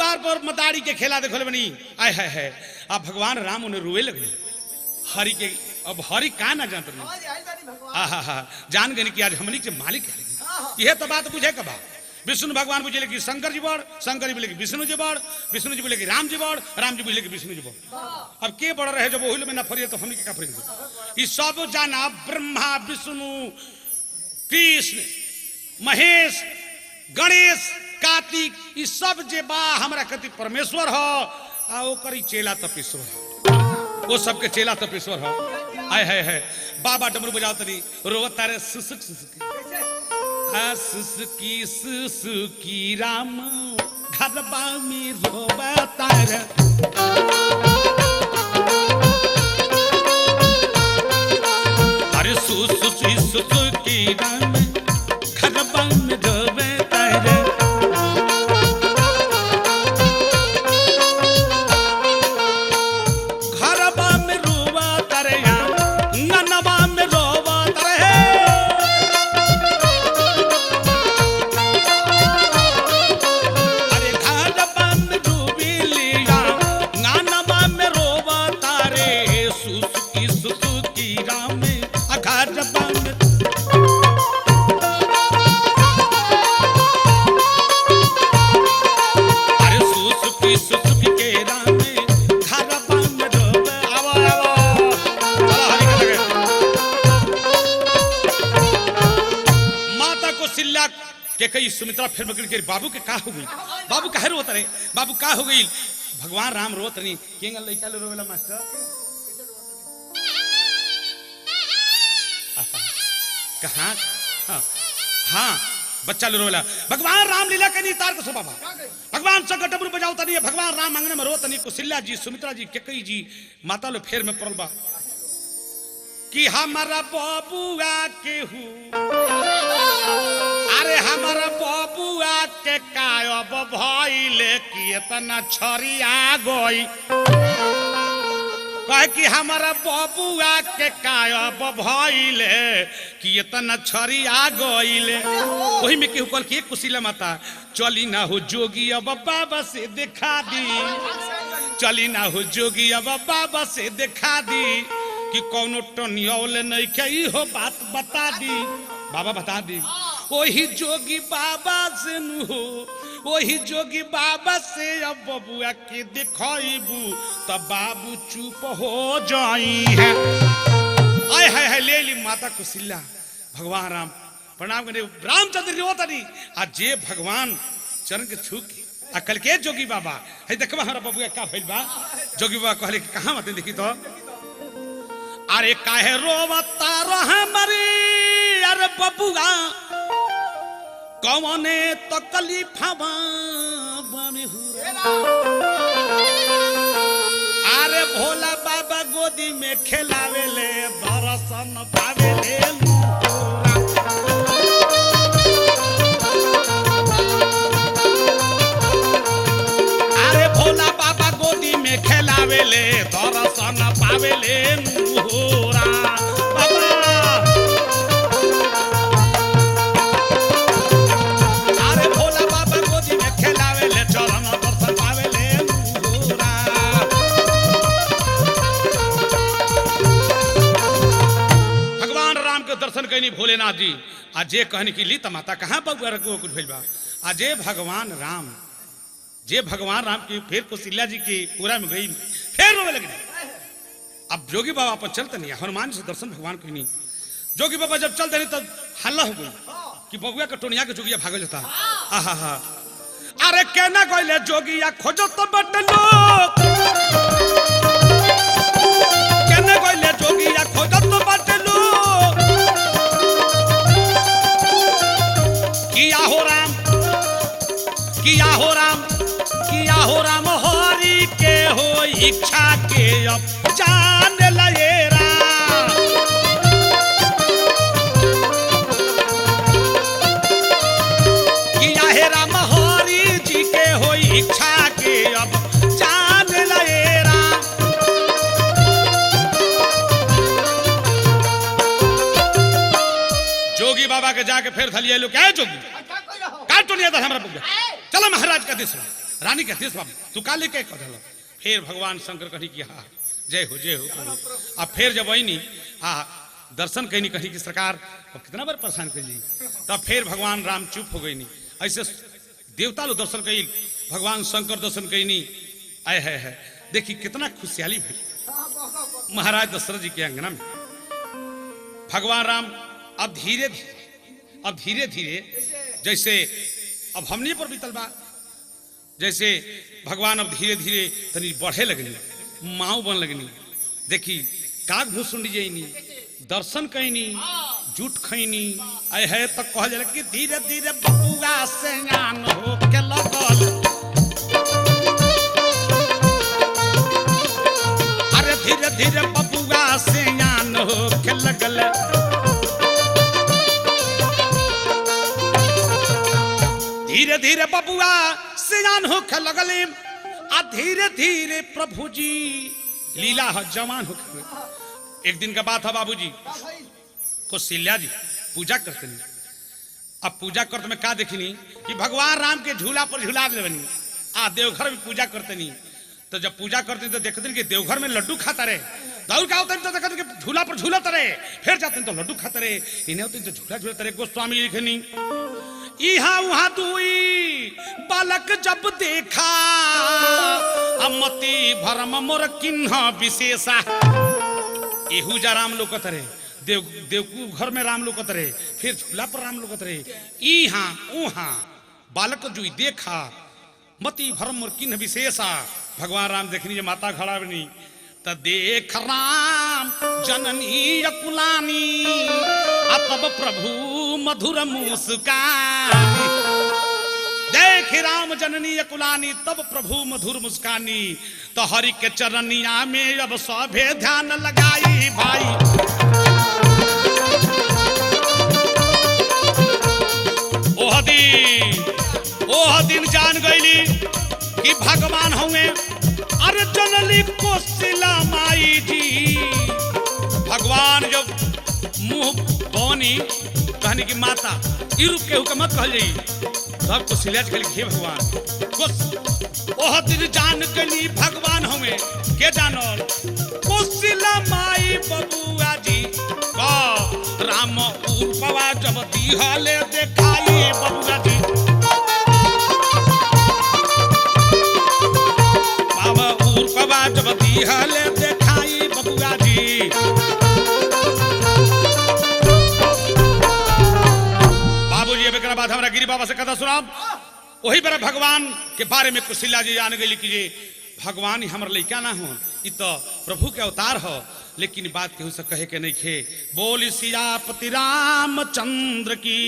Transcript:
द्वार पर मदारी के खेला देखल बनी। आय हाय हाय, अब भगवान राम उन्हें रोए लगले। हरि के अब हरि का ना जानत रही, आहा हा, जान गए कि आज हमनी के मालिक है। यह तो बात बुझे के बा। विष्णु भगवान बुझे कि शंकर जी बड़, शंकर जी बोले कि विष्णु जी बड़, विष्णु जी बोले कि राम जी बड़, राम जी बोले कि विष्णु जी बड़। अब के बड़ रहे जब ओहिल में ना फरिए तो हमनी के का फरिए? ई सब जाना ब्रह्मा विष्णु कृष्ण महेश गणेश कार्तिक ई सब जे बा हमरा कति परमेश्वर ह, आ ओकर ई चेला तपेश्वर ह, वो सबके चेला तपेश्वर ह। आय है है, बाबा डमरू बजाओ तनी रोवत तारे सुसुक सुसुक आ सुसुकी सुसुकी राम घरबा में रोवत तारे। अरे सुसुकी सुसुकी राम घरबा में रोवत तारे। घरबा में रोवा तारे ननबा में रोवा तारे। अरे घरबा में डूबी लिया ननबा में रोवा तारे। सुसुकी सुसुकी राम घरबा में। अरे सुसुकी सुसुकी के राम घरबा में रोवा। आवा आवा चला हरि के लगे। माता को सिल्ला के कई सुमित्रा फिर बकरी के बाबू के का हो गई, बाबू काहे रोत रे, बाबू का हो गई? भगवान राम रोत रही। केंगा लइका लो रोवेला मास्टर? कहाँ? हाँ, हाँ बच्चा लो रोवेला। भगवान राम लीला के नहीं तार को सो बाबा। भगवान शंकर डमरू बजाओ तनी, भगवान राम आंगन में रोत नहीं। कुशिल्या जी सुमित्रा जी केकई जी माता लो फेर में पड़ल बा कि हमारा बबुआ के हूँ, अरे हमारा बबुआ के कायब भइले कि इतना छरिया गई। कहे कि हमारा बबुआ के कायब भइले कि इतना छरिया गइले। वही में केहू कहल कि एक कुशीला माता चली ना हो जोगी अब बाबा से दिखा दी, चली ना हो जोगी अब बाबा से दिखा दी कि कौनो टनियौल नहीं के हो बात बता दी, बाबा बता दी। वही जोगी बाबा से नु हो, वही जोगी बाबा से अब बबुआ के दिखाईबू तब बाबू चुप हो जाई है। आय हाय हाय, ले ली माता कुशिल्या। भगवान राम प्रणाम करे, रामचंद्र रोता नहीं। आ जे भगवान चरण के छू के आ कल के जोगी बाबा है देखबा हमारा बबुआ का भइल बा। जोगी बाबा कहले कि कहां मत देखी तो, अरे काहे रोवता रह मरी अरे बबुआ कौने तकलीफवा में हुरा। अरे भोला बाबा गोदी में खेलावेले दर्शन पावेले मोरा। अरे भोला बाबा गोदी में खेलावेले दर्शन पावेले मोरा। बाबा अरे भोला बाबा गोदी में खेलावेले चरण दर्शन पावेले मोरा। भगवान राम के दर्शन कैनी भोलेनाथ जी। आ जे कहनी कि ली त माता कहाँ बबुआ रखो कुछ भइल बा। आ जे भगवान राम, जे भगवान राम की फिर कुशिल्या जी की पूरा में गई फिर रोवे लगे। अब जोगी बाबा अपन चलते नहीं, हनुमान से दर्शन भगवान कहनी। जोगी बाबा जब चलते नहीं तब हल्ला हो गई कि बबुआ के टोनिया के जोगिया भागल जाता। आहा हा, अरे केना गइले जोगिया खोजो तो बट लोग, केना गइले जोगिया खोजो तो बट लोग। किया हो राम, किया हो राम, किया हो राम हरि के हो इच्छा के अब जान लए राम। किया हे राम हरि जी के हो इच्छा के अब जान लए राम। जोगी बाबा के जाके फिर थलिए लोग क्या जोगी काट तो नहीं आता हमारा बुग्गा, चलो महाराज का देश। रानी कहती है बाबू तू का लेके कह। फिर भगवान शंकर कही कि हाँ जय हो जय हो प्रभु। आ फिर जब अनी आ दर्शन कहनी कही कि सरकार अब कितना बार परेशान कर ली। तब फिर भगवान राम चुप हो गई। ऐसे देवता लोग दर्शन कही, भगवान शंकर दर्शन कहनी। आय है देखी कितना खुशहाली भई महाराज दशरथ जी के अंगना में। भगवान राम अब धीरे धीरे, अब धीरे धीरे जैसे अब हमनी पर बीतल बा, जैसे भगवान अब धीरे धीरे तनी बढ़े लगनी, माऊ बन लगनी। देखी काग भूसुंडी जैनी, दर्शन कैनी, जूठ खैनी। आय है तो कहल जाला कि धीरे धीरे बबुआ से ज्ञान हो के लगल। अरे धीरे धीरे बबुआ से ज्ञान हो के लगल। धीरे धीरे बबुआ सियान होखे लगले आ धीरे धीरे प्रभु जी लीला ह जवान होखे लगले। एक दिन का बात है बाबूजी, कौशल्या जी पूजा करते नहीं। अब पूजा करते में का देखनी कि भगवान राम के झूला पर झूला लेवनी आ देवघर में पूजा करते नहीं। तो जब पूजा करते तो देखते कि देवघर में लड्डू खाता रहे, दौड़ का होते तो देखते कि झूला पर झूलत रहे, फिर जाते तो लड्डू खाते रहे, इन्हें होते तो झूला झूलते रहे। गोस्वामी लिखनी इहा उहा दुई बालक जब देखा अमति भरम मोर किन्ह विशेषा। एहू जा राम लोकत रहे, देव देवकू घर में राम लोकत रहे, फिर झूला पर राम लोकत रहे। इहा उहा बालक जुई देखा मति भरम मोर किन्ह विशेषा। भगवान राम देखनी जे माता खड़ा बनी त देख राम जननी अकुलानी आ तब प्रभु मधुर मुस्कानी। देख राम जननी अकुलानी तब प्रभु मधुर मुस्कानी। तो हरि के चरनिया में अब सभे ध्यान लगाई भाई। ओह दिन जान गईली कि भगवान हुए। अरे जनली कोशिला माई जी। भगवान जब मुंह बनी कहनी कि माता ई रूप केहू के मत कहल जाई, सब कौशल्या जी कहली हे भगवान। ओह दिन जान गईली भगवान हुए के जानल कोशिला माई बबुआ जी का राम उर्पवा जब दिहले देखाई बबुआ जी। बाबा उर्पवा जब दिहले देखाई बबुआ जी। बाबूजी अब एकरा बाद हमरा गिरी बाबा से कथा सुनाब। वही पर भगवान के बारे में कौशल्या जी जान गई कि जे भगवान ही हमर लइका ना हो, इ तो प्रभु के अवतार हो। लेकिन बात केहू से कहे के नहीं खे। बोल सियापति रामचंद्र की।